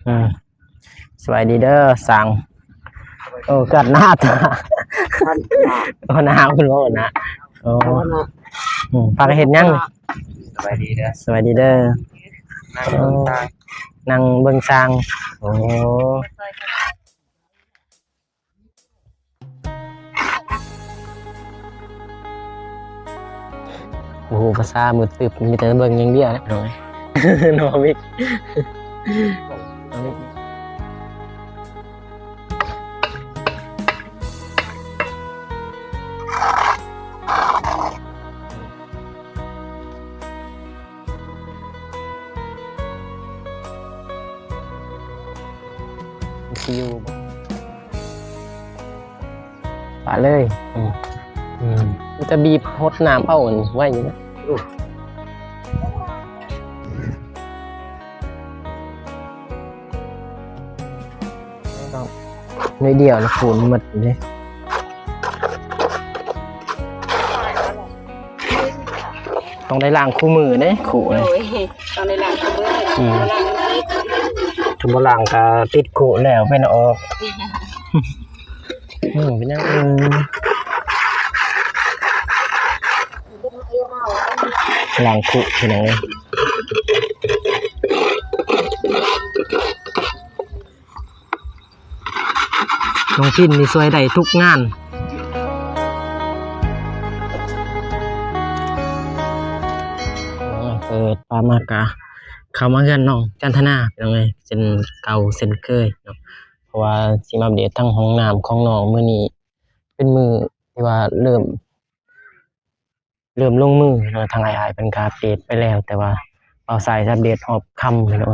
ອືມ ສະບາຍດີເດີຊ່າງ. ໂອ້ ກັດໜ້າຕາ ຄັນ ຫົວໜ້າ ຄຸນຫົວໜ້າ. ໂອ້ ຫົວໜ້າ ອືມ ພາກັນເຮັດຫຍັງ? ສະບາຍດີເດີ ສະບາຍດີເດີ. ນັ່ງເບິ່ງຊ່າງ ນັ່ງເບິ່ງຊ່າງ. ໂອ້ ບໍ່ຮູ້ພາສາ ມືດຕຶບ ມີແຕ່ເບິ່ງຢ່າງດຽວແຫຼະ ນ້ອງເອີຍ ນ້ອງມິກ ນ້ອງມິກ. ຊິຢູ່ບໍ່? ປະເລີຍ. ອືມ ອືມ ມີແຕ່ບີບຫົດນ້ຳເອົາ ອັນໄວຢູ່ນະ. ໜ້ອຍດຽວລະໂຄນໝົດເດ້. ຕ້ອງໄດ້ລ້າງຄູ່ມື້ເດ້ ຄຸນີ້. ໂດຍ ຕ້ອງໄດ້ລ້າງຄູ່ມື້. ອືມ ຖ້າບໍ່ລ້າງກະຕິດຄຸແລ້ວເປັນອອກ. ອືມ ເປັນຫຍັງ? ອືມ ລ້າງຄຸ ພີ່ນ້ອງເອີຍ. ນ້ອງພິນນີ້ຊ່ວຍໄດ້ທຸກງານ. ເປີດຝາມາກະເຂົ້າມາເຮືອນນ້ອງຈັນທະນາ ພີ່ນ້ອງເອີຍ ເຊັ່ນເກົ່າເຊັ່ນເຄີຍເນາະ. ເພາະວ່າຊິມາອັບເດດທາງຫ້ອງນ້ຳຂອງນ້ອງ. ມື້ນີ້ເປັນມື້ທີ່ວ່າເລີ່ມ ເລີ່ມລົງມືເນາະ. ທາງອ້າຍໆເພິ່ນກະອັບເດດໄປແລ້ວ ແຕ່ວ່າບ່າວສາຍຊິອັບເດດຮອບຄ່ຳພີ່ນ້ອງ.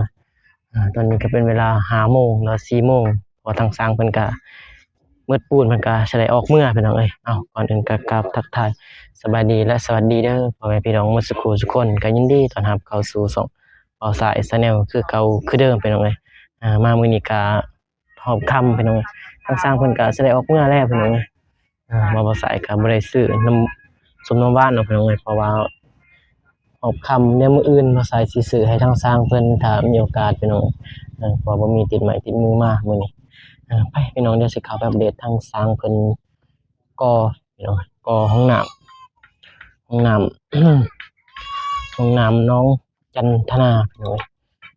ອາ ຕອນນີ້ກະເປັນເວລາຫ້າໂມງ ຫຼືສີ່ໂມງ ເພາະວ່າທາງຊ່າງເພິ່ນກະ ໝົດປູນ ເພິ່ນກະຊິໄດ້ອອກເມືອ ພີ່ນ້ອງເອີຍ. ເອົ້າ ກ່ອນອື່ນກະກາບທັກທາຍສະບາຍດີ ແລະ ສະຫວັດດີເດີ ພໍ່ແມ່ພີ່ນ້ອງໝົດສູ່ຜູ້ສູ່ຄົນ. ກະຍິນດີຕ້ອນຮັບເຂົ້າສູ່ຊ່ອງບ່າວສາຍ Channel ຄືເກົ່າຄືເດີມ ພີ່ນ້ອງເອີຍ. ອາ ມາມື້ນີ້ກະຮອບຄ່ຳ ພີ່ນ້ອງເອີຍ. ທາງຊ່າງເພິ່ນກະຊິໄດ້ອອກເມືອແລ້ວ ພີ່ນ້ອງເອີຍ. ອາ ວ່າບ່າວສາຍກະບໍ່ໄດ້ຊື້ນ້ຳ ສົ້ມນ້ຳຫວານເນາະ ພີ່ນ້ອງເອີຍ ເພາະວ່າຮອບຄ່ຳ. ດຽວມື້ອື່ນບ່າວສາຍຊິຊື້ໃຫ້ທາງຊ່າງເພິ່ນ ຖ້າມີໂອກາດ ພີ່ນ້ອງເອີຍ ເພາະວ່າບໍ່ມີຕິດໄມ້ຕິດມືມາມື້ນີ້. ເອີ ໄປ ພີ່ນ້ອງ ດຽວຊິເຂົ້າໄປອັບເດດທາງຊ່າງເພິ່ນກໍ່ ພີ່ນ້ອງ ກໍ່ຫ້ອງນ້ຳ ຫ້ອງນ້ຳ ຫ້ອງນ້ຳນ້ອງຈັນທະນາ ພີ່ນ້ອງ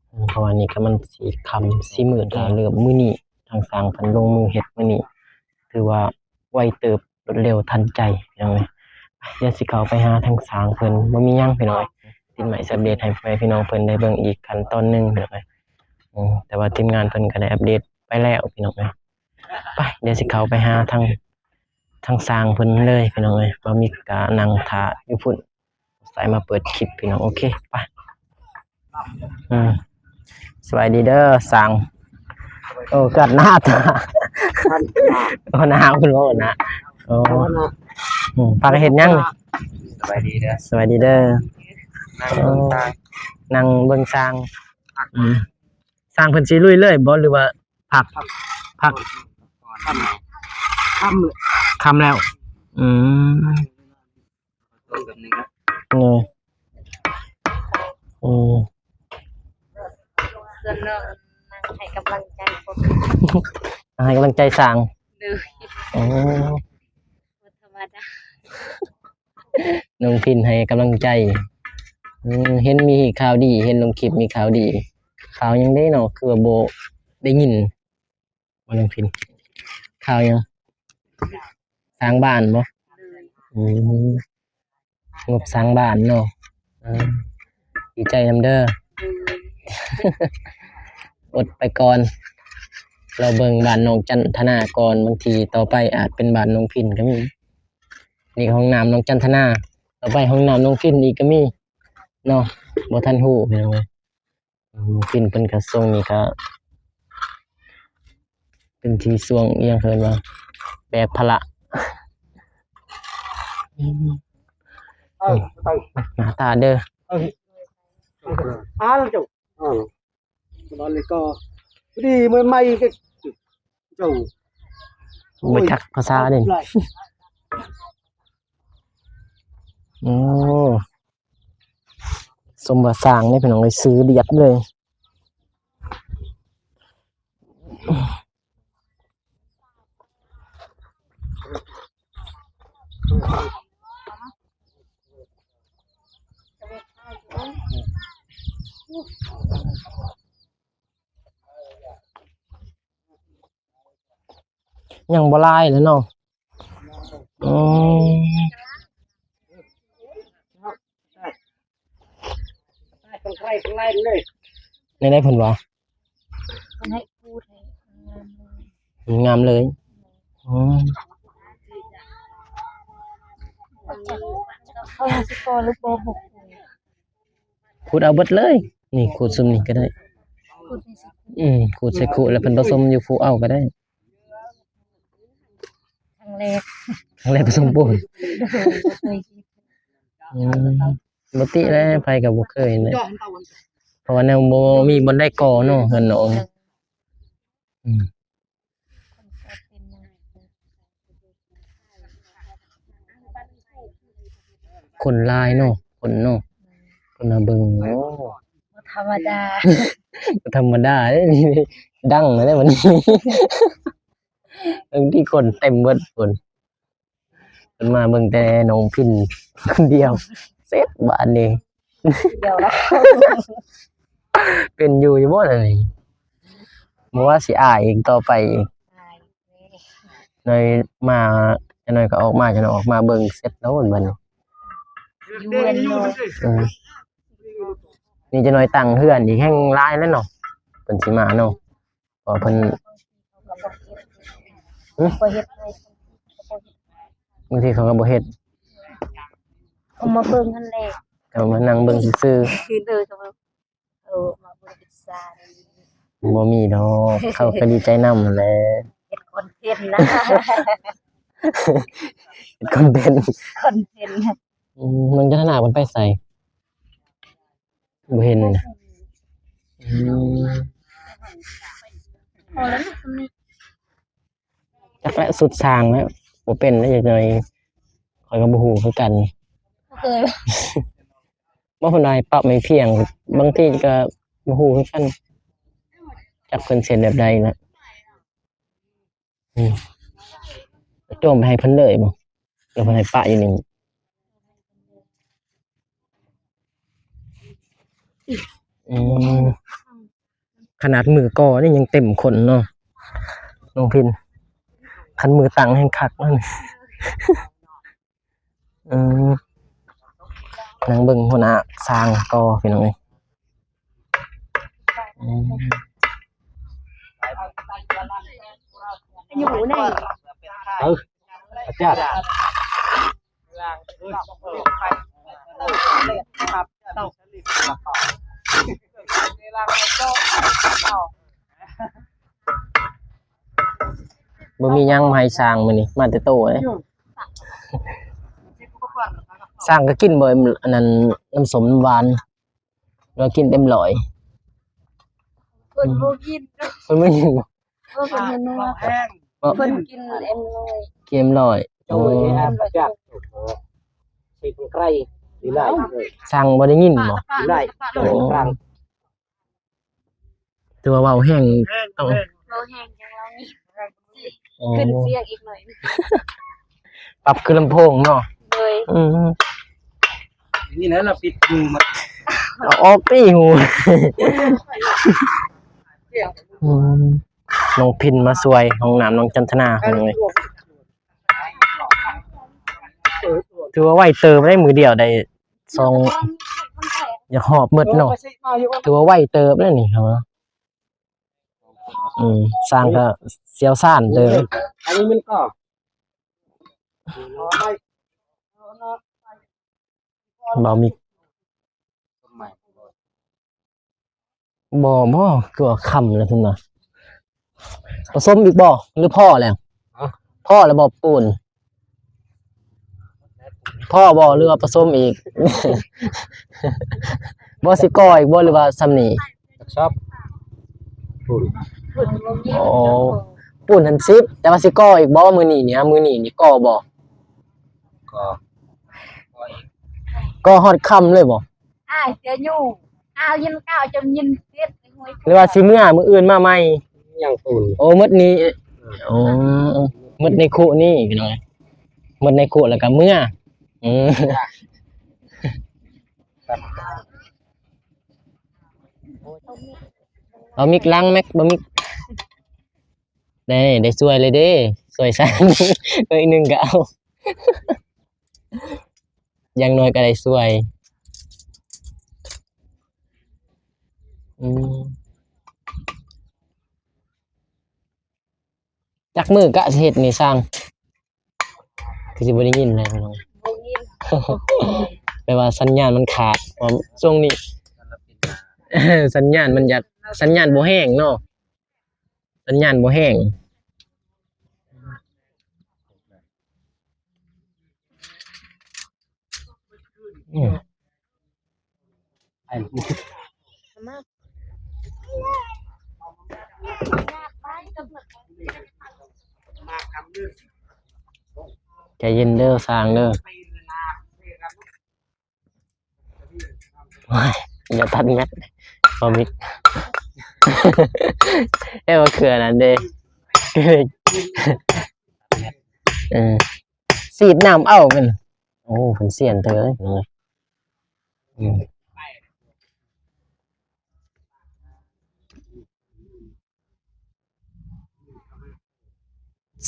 ເອີຍ. ເພາະວ່ານີ້ກະມັນຊິຄ່ຳຊິມືດ ກະເລີ່ມມື້ນີ້ ທາງຊ່າງເພິ່ນລົງມືເຮັດມື້ນີ້ ຖືວ່າໄວເຕີບ ລວດເລັວທັນໃຈ ພີ່ນ້ອງເອີຍ. ດຽວຊິເຂົ້າໄປຫາທາງຊ່າງເພິ່ນ. ບໍ່ມີຫຍັງ ພີ່ນ້ອງເອີຍ ຕິດໄມ້ອັບເດດໃຫ້ພໍ່ແມ່ພີ່ນ້ອງເພິ່ນໄດ້ເບິ່ງອີກຂັ້ນຕອນໜຶ່ງ ພີ່ນ້ອງເອີຍ. ອືມ ແຕ່ວ່າທີມງານເພິ່ນກະໄດ້ອັບເດດໄປແລ້ວ ພີ່ນ້ອງເອີຍ. ໄປ ດຽວຊິເຂົ້າໄປຫາທາງ ທາງຊ່າງເພິ່ນເລີຍ ພີ່ນ້ອງເອີຍ. ບ່າວມິກກະນັ່ງຖ້າຢູ່ພຸ້ນ ສາຍມາເປີດຄລິບ ພີ່ນ້ອງ. ໂອເຄ ໄປ. ອືມ ສະບາຍດີເດີຊ່າງ. ໂອ້ ກັດໜ້າຕາ ຫັວໜ້າ ຄຸນຫົວໜ້າ. ໂອ້ ອືມ ພາກັນເຮັດຫຍັງ? ສະບາຍດີເດີ ສະບາຍດີເດີ. ນັ່ງເບິ່ງຊ່າງ ນັ່ງເບິ່ງຊ່າງ. ອືມ ຊ່າງເພິ່ນຊິລຸຍເລີຍບໍ່ ຫຼືວ່າພັກ? ພັກ ຄ່ຳ ຄ່ຳແລ້ວ. ອືມ ເອີ ອືມ ສ່ວນນ້ອງນັ່ງໃຫ້ກຳລັງໃຈຄົນ ໃຫ້ກຳລັງໃຈຊ່າງ. ໂດຍ ໂອ້ ບໍ່ທຳມະດາ ນ້ອງພິນໃຫ້ກຳລັງໃຈ. ເອີ ເຫັນມີຂ່າວດີ ເຫັນລົງຄລິບມີຂ່າວດີ. ຂ່າວຫຍັງເດເນາະ ຄືວ່າບໍ່ໄດ້ຍິນ? ບໍ່ ນ້ອງພິນ ຂ່າວຫຍັງ? ສ້າງບ້ານບໍ່? ໂດຍ ອືມ ງົບສ້າງບ້ານເນາະ. ເອີ ດີໃຈນຳເດີ. ໂດຍ ອົດໄປກ່ອນ ລໍເບິ່ງບ້ານນ້ອງຈັນທະນາກ່ອນ ບາງທີຕໍ່ໄປອາດເປັນບ້ານນ້ອງພິນກະມີ. ນີ້ຫ້ອງນ້ຳນ້ອງຈັນທະນາ ຕໍ່ໄປຫ້ອງນ້ຳນ້ອງພິນອີກກະມີເນາະ ບໍ່ທັນຮູ້ ພີ່ນ້ອງເອີຍ. ອືມ ພິນເພິ່ນກະຊົງນີ້ກະເປັນທີ່ຊ່ວງອີ່ຫຍັງເອີ້ນວ່າ ແບກພາລະ. ອືມ ເອີ ໜ້າຕາເດີ ເອີ ອາ ເຈົ້າ ເອີ ບາດນີ້ກະພໍດີໃໝ່ໆ ເຈົ້າ ບໍ່ຈັກພາສາເດ້. ໂອ້ ສົມວ່າຊ່າງເດ້ ພີ່ນ້ອງເອີຍ ຊື່ລຽດເລີຍ. ຍັງບໍ່ຫຼາຍແຫຼະເນາະ. ອືມ ແນວໃດເພິ່ນວ່າ? ເພິ່ນໃຫ້ຂູດໃຫ້ງາມເລີຍ ງາມເລີຍ. ອືມ ເຂົາຊິກໍຫຼືບໍ່ ບໍ່ຂູດ ຂູດເອົາເບິດເລີຍ. ນີ້ຂູດຊຸມນີ້ກໍໄດ້ ຂູດໃສ່ ອືມ ຂູດໃສ່ຄຸ ແລ້ວເພິ່ນປະສົມຢູ່ພູເອົາກໍໄດ້. ຄັ້ງແລກ ຄັ້ງແລກປະສົມປູນ ໂດຍ ບໍ່ເຄີຍເຮັດ. ອືມ ບໍ່ຕິແຫຼະ ໃຜກໍບໍ່ເຄີຍແຫຼະ ເພາະວ່າແນວບໍ່ມີບ່ອນໃດກໍ່ເນາະ ເຮືອນນ້ອງ. ອືມ ຄົນຫຼາຍເນາະ ຄົນເນາະ ຄົນມາເບິ່ງ. ໂອ້ ບໍ່ທຳມະດາ ບໍ່ທຳມະດາເດ້ ນີ້ ດັງແລ້ວເດ້ບັດນີ້. ເບິ່ງຕິ ຄົນເຕັມເບິດພຸ້ນ ເພິ່ນມາເບິ່ງແຕ່ນ້ອງພິນຄົນດຽວ ເສັດບາດນີ້ ດຽວລະ ເປັນຢູ່ຢູ່ບໍ່ລະນີ້? ບໍ່ວ່າຊິອາຍອີກຕໍ່ໄປອີກ ອາຍ ໜ້ອຍມາ ຈັກໜ້ອຍກໍອອກມາ ຈັກໜ້ອຍອອກມາເບິ່ງເສັດໂລດບັດນີ້. ຢູ່ເຮືອນເນາະ ເອີ ນີ້ຈັກໜ້ອຍຕັ້ງເຮືອນອີກແຮ່ງຫຼາຍແລ້ວເນາະ ເພິ່ນຊິມາເນາະ. ເພາະເພິ່ນ ຫຶ? ບໍ່ເຮັດໃຫ້ ບາງທີເຂົາກໍບໍ່ເຮັດ ເອົາມາເບິ່ງຫັ້ນແຫຼະ ເອົາມານັ່ງເບິ່ງຊື່ໆ. ເອີ ເອີ ມາບໍລິຈາກ ບໍ່ມີດອກ ເຂົາກໍດີໃຈນຳຫັ້ນແຫຼະ ເຮັດຄອນເທັນນະ ເຮັດຄອນເທັນ ຄອນເທັນ. ອືມ ນ້ອງຈັນທະນາເພິ່ນໄປໃສ? ບໍ່ເຫັນນະ. ອືມ ພໍແລ້ວນະ ສ່ຳນີ້ ຈັກແຫຼະ ສຸດຊ່າງແລ້ວ ບໍ່ເປັນແລ້ວ ຈັກໜ້ອຍ ຂ້ອຍກໍບໍ່ຮູ້ຄືກັນ ບໍ່ເຄີຍ ບໍ່ ເພິ່ນວ່າໃຫ້ປັບໃຫ້ພຽງ ບາງທີກໍບໍ່ຮູ້ຄືກັນ ຈັກເພິ່ນເຮັດແບບໃດນະ. ອືມ ໂຈມໄປໃຫ້ເພິ່ນເລີຍບໍ່ ຫຼືເພິ່ນໃຫ້ປະຢູ່ນີ້? ອືມ ຂະໜາດມື້ກໍ່ນີ້ຍັງເຕັມຄົນເນາະ ນ້ອງພິນ ຄັນມື້ຕັ້ງແຮ່ງຄັກເນາະ. ເອີ ນັ່ງເບິ່ງຫົວໜ້າຊ່າງຕໍ່ ພີ່ນ້ອງເອີຍ. ອືມ ຢູ່ໃນ ເອີ ອາຈານ ບໍ່ມີຫຍັງມາໃຫ້ຊ້າງມື້ນີ້ ມາແຕ່ໂຕເດ້. ຊ້າງກໍກິນບໍ່ ອັນນັ້ນ ນ້ຳສົ້ມນ້ຳຫວານ ຫຼືວ່າກິນເຕັມຮ້ອຍ? ເພິ່ນບໍ່ກິນ ເພິ່ນບໍ່ກິນບໍ່? ເອີ ເພິ່ນ ເພິ່ນ ເພິ່ນກິນເອັມຮ້ອຍ ກິນເອັມຮ້ອຍ. ໂອ້ ຊ້າງບໍ່ໄດ້ຍິນບໍ່? ໂອ້ ຖືວ່າເວົ້າແຮງ ຕ້ອງ ເວົ້າແຮງຈັງເວົ້ານີ້ ໂອ້ ຂຶ້ນສຽງອີກໜ້ອຍ ປັບຄືລຳໂພງເນາະ. ໂດຍ ອືມ ນີ້ແຫຼະລະປິດຫູມັນ ເອົາອອກຕິຫູ. ອືມ ນ້ອງພິນມາຊ່ວຍຫ້ອງນ້ຳນ້ອງຈັນທະນາ ພີ່ນ້ອງເອີຍ. ຖືວ່າໄວເຕີບໄດ໋ ມື້ດຽວໄດ້ສອງ ຢາກຮອບໝົດເນາະ ຖືວ່າໄວເຕີບໄດ໋ນີ້. ອືມ ຊ່າງກໍຊ່ຽວຊານເຕີບ ອັນນີ້ມັນກໍ ບໍ່ມີ ບໍ່ ບໍ່ ຄືວ່າຄ່ຳແລ້ວພຸ້ນນະ. ປະສົມອີກບໍ່ ຫຼືພໍແລ້ວ? ຮະ? ພໍແລ້ວບໍ່ປູນ? ພໍບໍ່ ຫຼືວ່າປະສົມອີກ? ບໍ່ ຊິກໍ່ອີກບໍ່ ຫຼືວ່າສ່ຳນີ້? ຈັກຊອບ ປູນ ໂອ້ ປູນຫັ້ນສິບ ແຕ່ວ່າຊິກໍ່ອີກບໍ່ ມື້ນີ້ນີ້ ມື້ນີ້ນີ້ກໍ່ບໍ່? ກໍ ກໍຮອດຄ່ຳເລີຍບໍ່? ອ້າຍ ເສຍຢູ່ ອ້າວ ຍິນເກົ້າ ຈຳຍິນເຈັດ ຫຼືວ່າຊິເມືອ ມື້ອື່ນມາໃໝ່? ຍັງປູນ ໂອ້ ໝົດນີ້ ເອີ ໂອ້ ໝົດໃນຄຸນີ້ ພີ່ນ້ອງ ໝົດໃນຄຸ ແລ້ວກໍເມືອ. ອືມ ເອົາມິກຫຼັງແມັກ ບໍ່ມິກ ໄດ້ ໄດ້ຊ່ວຍເລີຍເດ້ ຊ່ວຍສ້າງ ໜ້ອຍໜຶ່ງກໍເອົາ ຢ່າງໜ້ອຍກໍໄດ້ຊ່ວຍ. ອືມ ຈັກມື້ກະຊິເຮັດນີ້ຊ່າງ? ຄືຊິບໍ່ໄດ້ຍິນແລ້ວ ບໍ່ຍິນ ແປວ່າສັນຍານມັນຂາດ ວ່າຊ່ວງນີ້ ສັນຍານມັນຢາກ ສັນຍານບໍ່ແຮງເນາະ ສັນຍານບໍ່ແຮງ. ອືມ ໃຈເຢັນເດີ ຊ່າງເດີ. ໂອ້ຍ ຢ່າຕັດແມັດ ບໍ່ມີ ເອີ ວ່າຄືອັນນັ້ນເດ້ ເອີ ສີດນ້ຳເອົາແມ່ນ. ໂອ້ ເພິ່ນຊຽນເຕີບເລີຍ ອືມ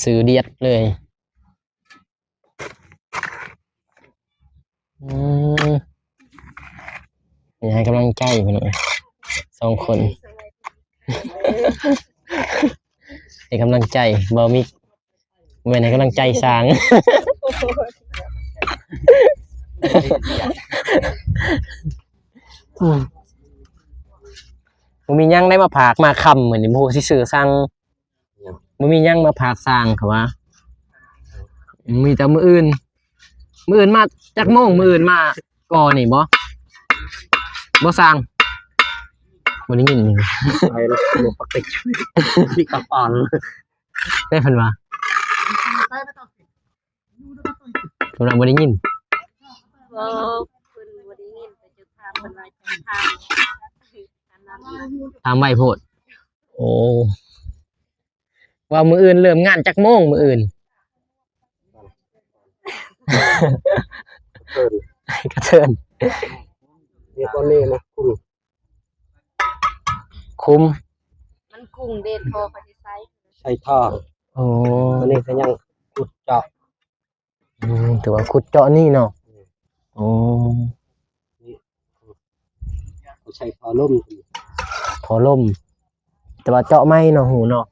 ຊື່ດຽດເລີຍ. ອືມ ໃຫ້ກຳລັງໃຈພີ່ນ້ອງ ສອງຄົນ ໃຫ້ກຳລັງໃຈ ບໍ່ມີ ແມ່ນໃຫ້ກຳລັງໃຈຊ່າງ. ອືມ ບໍ່ມີຫຍັງໄດ້ມາຝາກມາຄຳ ມື້ນີ້ບໍ່ຮູ້ຊິຊື້ຊ່າງ. ບໍ່ມີຫຍັງມາຝາກຊ່າງເຂົາວ່າ ມີແຕ່ມື້ອື່ນ ມື້ອື່ນມາຈັກໂມງ? ມື້ອື່ນມາກໍ່ນີ້ບໍ່? ບໍ່ຊ່າງ ບໍ່ໄດ້ຍິນນີ້ ໄປແລ້ວ ປົກຕິກ ມີກະປອນ ໄດ້ເພິ່ນວ່າ ເພິ່ນວ່າບໍ່ໄດ້ຍິນ ບໍ່ ເພິ່ນບໍ່ໄດ້ຍິນ ໄປຈະຖາມເພິ່ນວ່າຈະຖາມ ອັນນັ້ນ ຖາມໄວໂພດ. ໂອ້ ວ່າມື້ອື່ນເລີ່ມງານຈັກໂມງມື້ອື່ນ? ກະເທີນ ກະເທີນ ນີ້ ຕອນນີ້ນະ ຄຸມ ຄຸມ ມັນກຸ້ງເດ ທໍ່ເຂົາຊິໃສ່ ໃສ່ທໍ່. ໂອ້ ຕອນນີ້ກະຍັງຂຸດເຈາະ ອືມ ຖືວ່າຂຸດເຈາະນີ້ເນາະ. ອືມ ໂອ້ ນີ້ ເຂົາໃສ່ທໍ່ລົມ ທໍ່ລົມ ແຕ່ວ່າເຈາະໃໝ່ເນາະ ຫູເນາະ.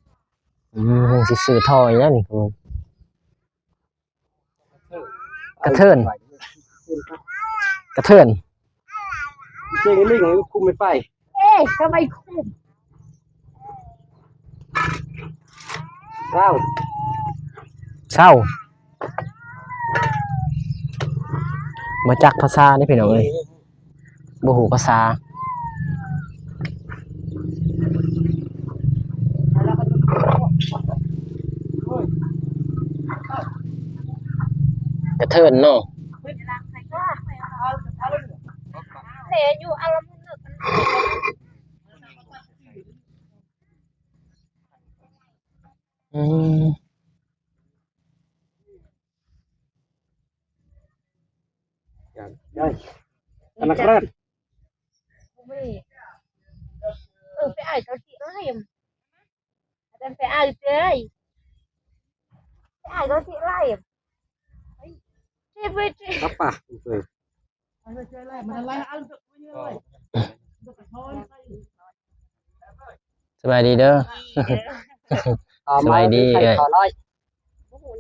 ອືມ ຍັງຊິຊື້ທໍ່ອີກແລ້ວນີ້ ກະເທີນ ກະເທີນ. ເກັ່ງເລັ່ງຄຸມໄປ ເອີຍ ທຳໄມຄຸມ ເຊົາ ເຊົາ ບໍ່ຈັກພາສາເດ້ພີ່ນ້ອງເອີຍ ບໍ່ຮູ້ພາສາ. ກະເທີນເນາະ ແຕ່ຢູ່ອາລະມຸນເລີກກັນ ອືມ ໄດ້ ອັນນັ້ນກະເລີນ ເອີ ໄປອ້າຍເຂົາຊິໄລ່ ອາຈານໄປອ້າຍເອີຍ ໄປອ້າຍເຂົາຊິໄລ່ ເຈັບເວີຍ ເຈັບ ຄັບປະ ສະບາຍດີເດີ ສະບາຍດີເອື້ອຍ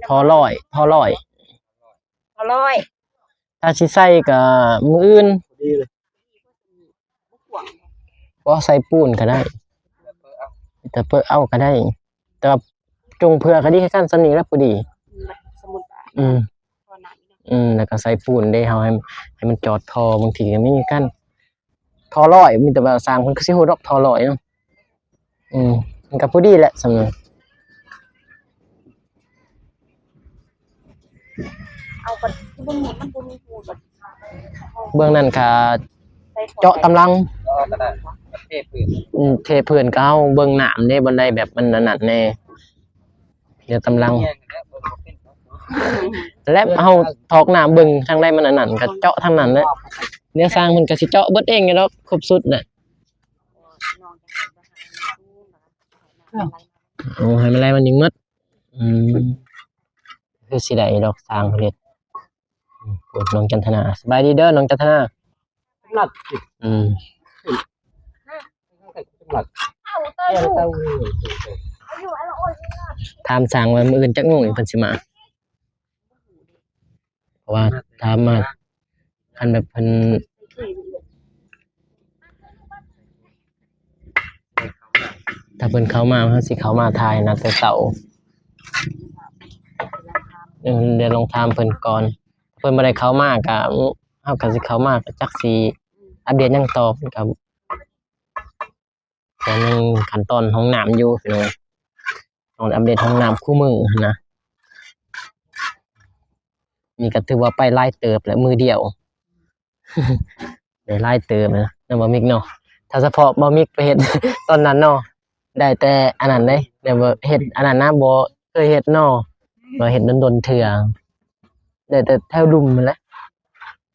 ທໍ່ຮ້ອຍ ທໍ່ຮ້ອຍ ທໍ່ຮ້ອຍ ຖ້າຊິໃສ່ກະມື້ອື່ນ ບໍ່ໃສ່ປູນກະໄດ້ ແຕ່ເປີ້າເອົາກະໄດ້ ແຕ່ວ່າຈົ່ງເຜື່ອກະດີຄືກັນ ສ່ຳນີ້ລະພໍດີ ອືມ ອືມ ແລ້ວກະໃສ່ປູນເດ້ ເຮົາໃຫ້ ໃຫ້ມັນຈອດທໍ່ ບາງທີກະມີຄືກັນ ທໍ່ຮ້ອຍ ມີແຕ່ວ່າຊ່າງເພິ່ນກະຊິຮູ້ດອກ ທໍ່ຮ້ອຍເນາະ ອືມ ມັນກະພໍດີແຫຼະ ສ່ຳນັ້ນ ເອົາກັນ ເບື້ອງນີ້ມັນບໍ່ມີຮູດອກ ເບື້ອງນັ້ນກະເຈາະຕາມຫຼັງ ເທພື້ນ ອືມ ເທພື້ນກະເຮົາເບິ່ງນ້ຳເດ້ ບ່ອນໃດແບບມັນອັນນັ້ນແນ່ ດຽວຕາມຫຼັງ ແລະເຮົາຖອກນ້ຳເບິ່ງທາງໃດມັນອັນນັ້ນກະເຈາະທາງນັ້ນແຫຼະ ດຽວຊ່າງເພິ່ນກະຊິເຈາະເບິດເອງດອກ ຄົບສຸດແຫຼະ ໂອ້ ໃຫ້ມັນໄຫຼມັນຍິງໝົດ ອືມ. ຄືຊິໄດ້ດອກ ຊ່າງເພິ່ນເຮັດ. ອືມ ນ້ອງຈັນທະນາ ສະບາຍດີເດີນ້ອງຈັນທະນາ. ລັດ ອືມ ຖາມຊ່າງວ່າມື້ອື່ນຈັກໂມງເພິ່ນຊິມາ. ເພາະວ່າຖ້າມາ ຄັນແບບເພິ່ນ ຖ້າເພິ່ນເຂົ້າມາ ເຮົາຊິເຂົ້າມາຖ່າຍນະ ແຕ່ເຊົ້າ. ເອີ ດຽວລອງຖາມເພິ່ນກ່ອນ. ເພິ່ນບໍ່ໄດ້ເຂົ້າມາກະ ເຮົາກະຊິເຂົ້າມາ ກະຈັກຊິອັບເດດຫຍັງຕໍ່ ເພິ່ນກະ ແຕ່ຍັງຂັ້ນຕອນຫ້ອງນ້ຳຢູ່ພີ່ນ້ອງ ຕ້ອງອັບເດດຫ້ອງນ້ຳຄູ່ມື້ຫັ້ນນະ. ນີ້ກໍຖືວ່າໄປຫຼາຍເຕີບແຫຼະ ມື້ດຽວ ໄດ້ຫຼາຍເຕີບນະ ເນາະ ບໍ່ມິກເນາະ. ຖ້າສະເພາະບໍ່ມິກໄປເຮັດຕອນນັ້ນເນາະ ໄດ້ແຕ່ອັນນັ້ນເດ້ ແບບວ່າເຮັດອັນນັ້ນນະ ບໍ່ເຄີຍເຮັດເນາະ ວ່າເຮັດດົນໆເທື່ອ ໄດ້ແຕ່ແຖວລຸ່ມຫັ້ນແຫຼະ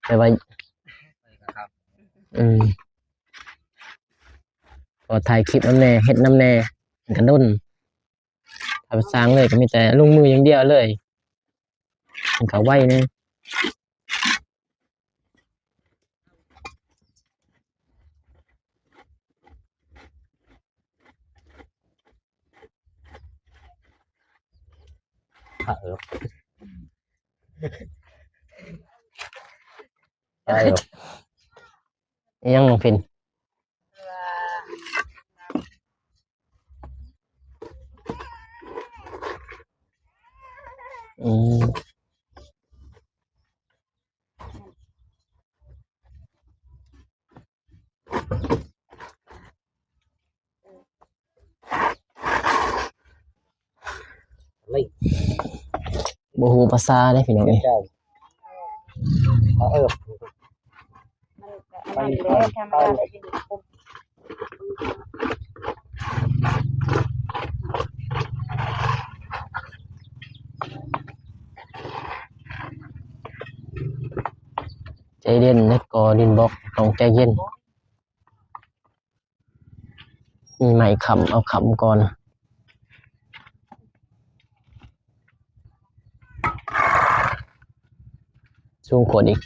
ແຕ່ວ່າ ອືມ ກໍຖ່າຍຄລິບນຳແດ່ ເຮັດນຳແດ່ ມັນກະດົນ. ຖ້າໄປສ້າງເລີຍກໍມີແຕ່ລົງມືຢ່າງດຽວເລີຍ ມັນກະໄວແດ່. ອີ່ຫຍັງນ້ອງພິນ? ອືມ ບໍ່ຮູ້ພາສາເດ້ພີ່ນ້ອງເອີຍ. ເອີ ມັນກະອັນນັ້ນແຫຼະ ທຳມະດາແຫຼະ ຢູ່ນີ້. ໃຈເຢັນ ເຮັດກໍດິນບລັອກ ຕ້ອງໃຈເຢັນ. ມີໄມ້ຄ້ຳ ເອົາຄ້ຳກ່ອນ. ສູງໂພດອີກ.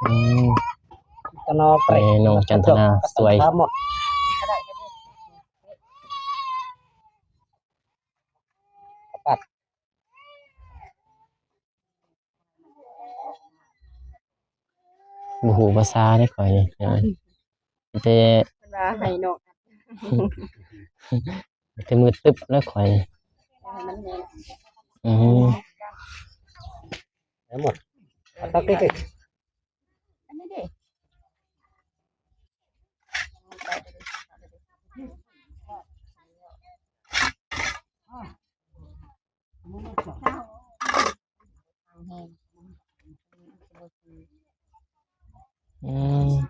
ອືມ ຕະນອໄປ ໄປນ້ອງຈັນທະນາຊ່ວຍ. ບໍ່ຮູ້ພາສາເດ້ຂ້ອຍນີ້ ມີແຕ່ ເພິ່ນວ່າໃຫ້ນ້ອງ ມີແຕ່ມືຕຶບແລ້ວຂ້ອຍນີ້. ອືມ ໄດ້ໝົດ ຕັກເດ້. ອັນນີ້ເດ້ ອືມ.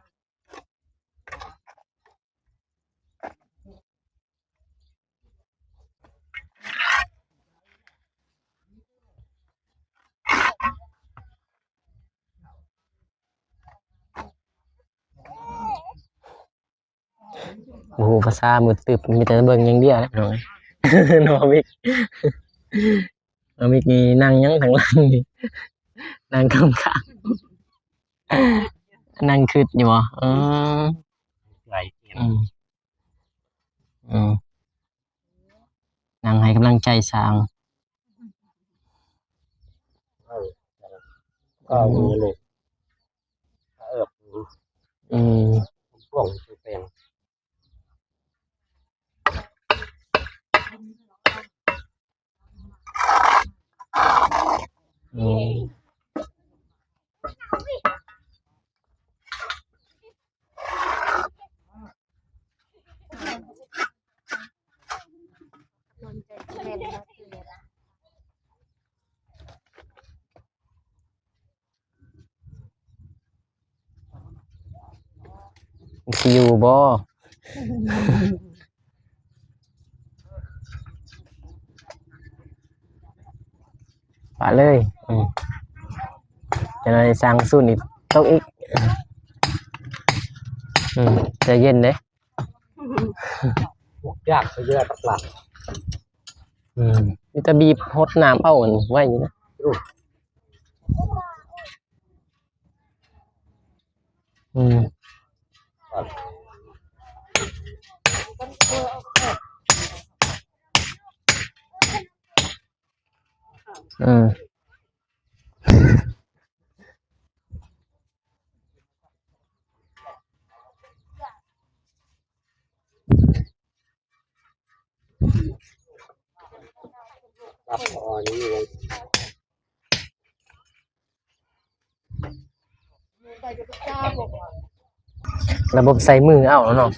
ບໍ່ຮູ້ພາສາ ມືຕຶບ ມີແຕ່ເບິ່ງຢ່າງດຽວແຫຼະ ນ້ອງ ນ້ອງມິກ ນ້ອງມິກນີ້ນັ່ງຫຍັງທາງຫຼັງນີ້ ນັ່ງກຳຂາ ນັ່ງຄຶດຢູ່ບໍ່? ເອີ ອືມ ອືມ ນັ່ງໃຫ້ກຳລັງໃຈຊ່າງ. ເອີ ເອີ ເອີ ອືມ ຊ່ວງແປງ ອືມ. ຊິຢູ່ບໍ່? ປະເລີຍ ອືມ ຈະໄດ້ສ້າງສູນອີກ ຕົກອີກ. ອືມ ໃຈເຢັນເດ້ ພວກຢາກຊິເຫຼືອຕັກຫຼານ ອືມ ມີແຕ່ບີບຫົດນ້ຳເອົາອັນໄວ້ນີ້ນະ ອືມ ອືມ. ລະບົບໃສ່ມືເອົາເນາະ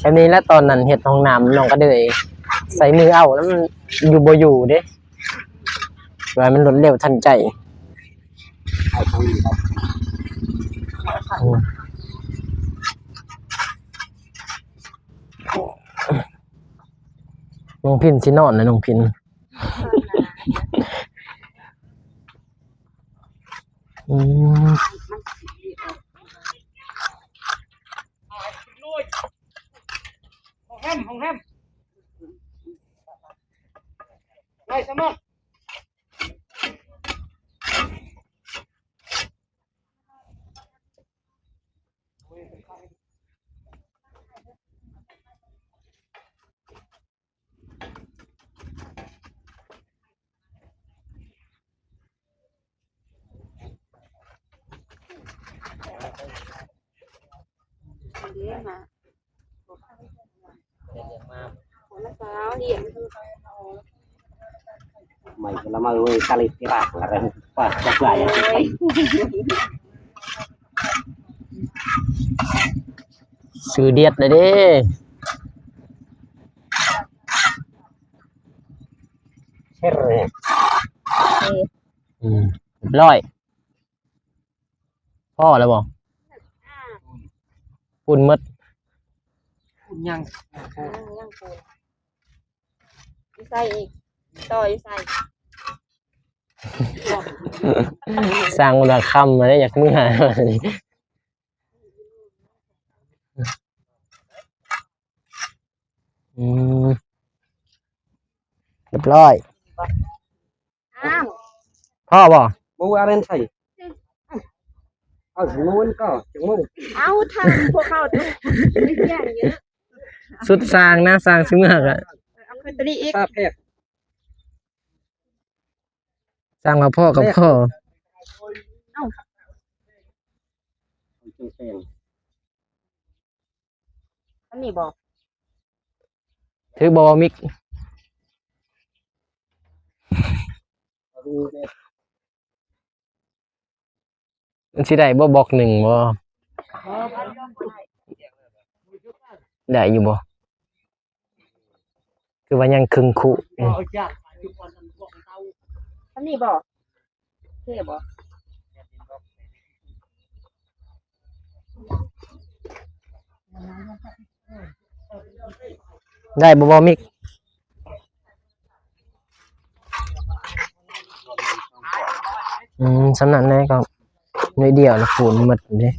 ແບບນີ້ແຫຼະ ຕອນນັ້ນເຮັດຫ້ອງນ້ຳນ້ອງກະເດີຍ ໃສ່ມືເອົາ ແລ້ວມັນຢູ່ບໍ່ຢູ່ເດ້. ວ່າມັນລວດເລັວທັນໃຈ ນ້ອງພິນຊິນອນແລ້ວ ນ້ອງພິນ ອືມ ຫ້ອງແຮມ ຫ້ອງແຮມ ໄດ້ສະມາ. ຊື່ດຽດເດ້ ເຮັດເລີຍ ອືມ ຮຽບຮ້ອຍ. ພໍແລ້ວບໍ່? ປູນໝົດ ປູນຍັງ ຍັງປູນ ຢູ່ໃສອີກ? ຕໍ່ຢູ່ໃສ? ສ້າງບໍ່ໄດ້ ຄ່ຳແລ້ວ ຢາກເມືອ. ອືມ ຮຽບຮ້ອຍ. ອ້າວ ພໍບໍ່? ບໍ່ວ່າແມ່ນໃສ ເອົາສຳນວນກໍຈັກໂມງ ເອົາທາງພວກເຂົາ ໄປແຈ້ງເຍອະ ສຸດສ້າງນະ ສ້າງຊິເມືອກະ ເອົາຂຶ້ນຕົວນີ້ອີກ ຕາແພກ ສ້າງວ່າພໍກໍພໍ ເອົ້າ ອັນນີ້ບໍ່? ຖືກບໍ່ ມິກ? ມັນຊິໄດ້ບໍ່ ບລັອກໜຶ່ງບໍ່? ໄດ້ຢູ່ບໍ່? ຄືວ່າຍັງເຄິ່ງຄຸ ອັນນີ້ບໍ່? ໂອເຄບໍ່? ໄດ້ບໍ່ ບໍ່ມິກ? ອືມ ສ່ຳນັ້ນແຫຼະ ກໍໜ້ອຍດຽວລະ ປູນໝົດເດ້.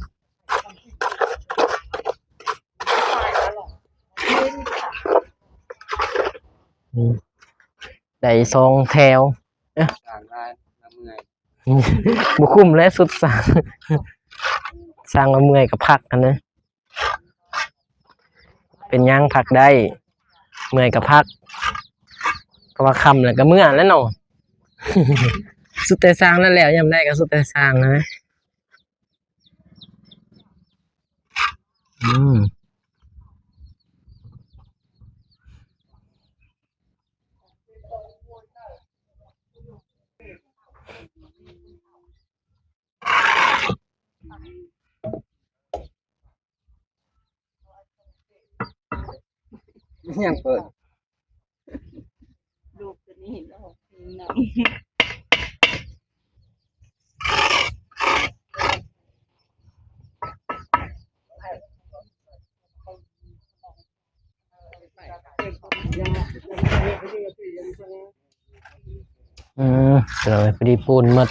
ອືມ ໄດ້ສອງແຖວ ເອີ ສ້າງລາຍລະເມື່ອຍ ບໍ່ຄຸ້ມແຫຼະ ສຸດສ້າງ ສ້າງລະເມື່ອຍກໍພັກຫັ້ນນະ ເປັນຫຍັງ ພັກໄດ້ ເມື່ອຍກໍພັກ ເພາະວ່າຄ່ຳແລ້ວກໍເມືອແລ້ວເນາະ ສຸດແຕ່ສ້າງນັ້ນແລ້ວ ຍາມໃດກໍສຸດແຕ່ສ້າງນະ. ອືມ ຫຍັງເປີດ? ລູກຕົວນີ້ເນາະ ເ ອືມ ເອີ ພໍດີປູນໝົດ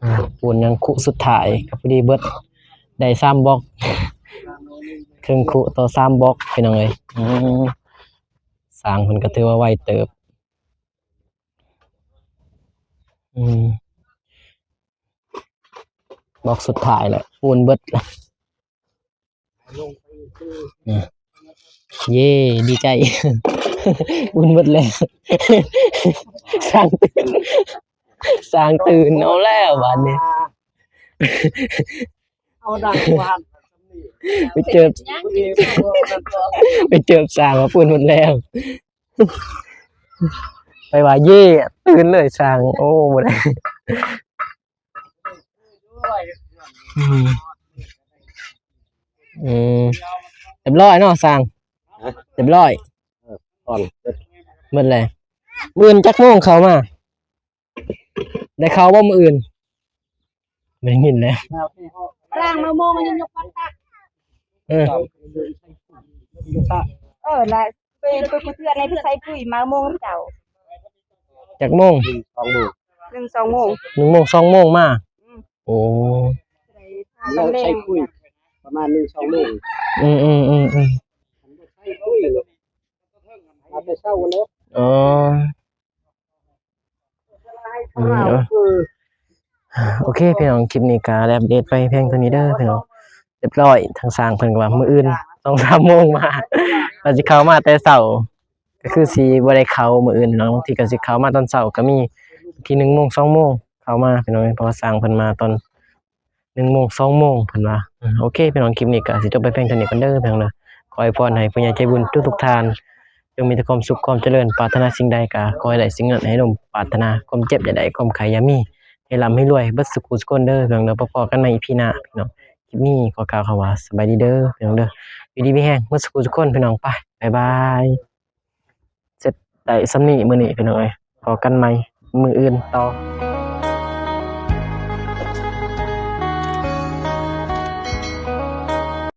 ອືມ ປູນຍັງຄຸສຸດທ້າຍກໍພໍດີເບິດ ໄດ້ສາມບລັອກ ເຄິ່ງຄຸຕໍ່ສາມບລັອກ ພີ່ນ້ອງເອີຍ. ອືມ ຊ່າງເພິ່ນກໍຖືວ່າໄວເຕີບ. ອືມ ບລັອກສຸດທ້າຍແລ້ວ ປູນເບິດແລ້ວ. ເຢ້ ດີໃຈ ອຸ່ນໝົດແລ້ວ ຊ່າງຕື່ນ ຊ່າງຕື່ນ ເອົາແລ້ວບາດນີ້ ເອົາດັງກວ່າ ໄປເຈີບ ໄປເຈີບຊ່າງວ່າຝຸ່ນໝົດແລ້ວ ໄປວ່າເຢ້ ຕື່ນເລີຍຊ່າງ ໂອ້ ບໍ່ໄດ້. ອືມ ອືມ ຮຽບຮ້ອຍເນາະຊ່າງ ຮະ ຮຽບຮ້ອຍ ເອີ ກ່ອນ ໝົດແລ້ວ. ມື້ອື່ນຈັກໂມງເຂົ້າມາ ໄດ້ເຂົ້າບໍ່ມື້ອື່ນ? ບໍ່ໄດ້ຍິນແລ້ວ ຊ່າງມາໂມງຍັງຍົກປັດຕັກ ເອີ ເອີ ລະ ໄປ ໄປກູເທື່ອໃນໄປໃສ່ປຸ໋ຍມາໂມງເຈົ້າ ຈັກໂມງ? ໜຶ່ງ ສອງໂມງ ໜຶ່ງ ສອງໂມງ ໜຶ່ງໂມງ ສອງໂມງມາ ອືມ ໂອ້ ໃສ່ປຸ໋ຍປະມານໜຶ່ງ ສອງໂມງ ອືມໆໆໆ ໃສ່ປຸ໋ຍ ມາແຕ່ເຊົ້າເນາະ ອໍ ອືມ ເອີ ໂອເຄພີ່ນ້ອງ ຄລິບນີ້ກໍໄດ້ອັບເດດໄປພຽງເທົ່ານີ້ເດີພີ່ນ້ອງ ຮຽບຮ້ອຍ ທາງຊ່າງເພິ່ນກໍວ່າມື້ອື່ນ ສອງສາມໂມງມາ ວ່າຊິເຂົ້າມາແຕ່ເຊົ້າ ກໍຄືຊິບໍ່ໄດ້ເຂົ້າມື້ອື່ນເນາະ ບາງທີກໍຊິເຂົ້າມາຕອນເຊົ້າກໍມີ ບາງທີໜຶ່ງໂມງ ສອງໂມງເຂົ້າມາພີ່ນ້ອງ ເພາະວ່າຊ່າງເພິ່ນມາຕອນ ໜຶ່ງໂມງ ສອງໂມງ ເພິ່ນວ່າ. ອືມ ໂອເຄພີ່ນ້ອງ ຄລິບນີ້ກໍຊິຈົບໄປພຽງເທົ່ານີ້ກ່ອນເດີພີ່ນ້ອງເດີ ຂໍໃຫ້ພອນໃຫ້ຜູ້ໃຫຍ່ໃຈບຸນທຸກໆທ່ານ ຈົ່ງມີແຕ່ຄວາມສຸກຄວາມຈະເລີນ ປາດຖະໜາສິ່ງໃດກໍຂໍໃຫ້ໄດ້ສິ່ງນັ້ນ ໃຫ້ສົມປາດຖະໜາ ຄວາມເຈັບຢ່າໄດ້ ຄວາມໄຂ້ຢ່າມີ ໃຫ້ລ່ຳໃຫ້ລວຍເບິດສູ່ຄູ່ສູ່ຄົນເດີພີ່ນ້ອງເດີ ພໍ້ກັນໃໝ່ອີພີໜ້າພີ່ນ້ອງ ຄລິບນີ້ຂໍກ່າວຄຳວ່າສະບາຍດີເດີພີ່ນ້ອງເດີ ຢູ່ດີມີແຮງເບິດສູ່ຄູ່ສູ່ຄົນພີ່ນ້ອງ ໄປ ບາຍບາຍ. ເສັດໄດ້ສ່ຳນີ້ມື້ນີ້ພີ່ນ້ອງເອີຍ ພໍ້ກັນໃໝ່ມື້ອື່ນຕໍ່.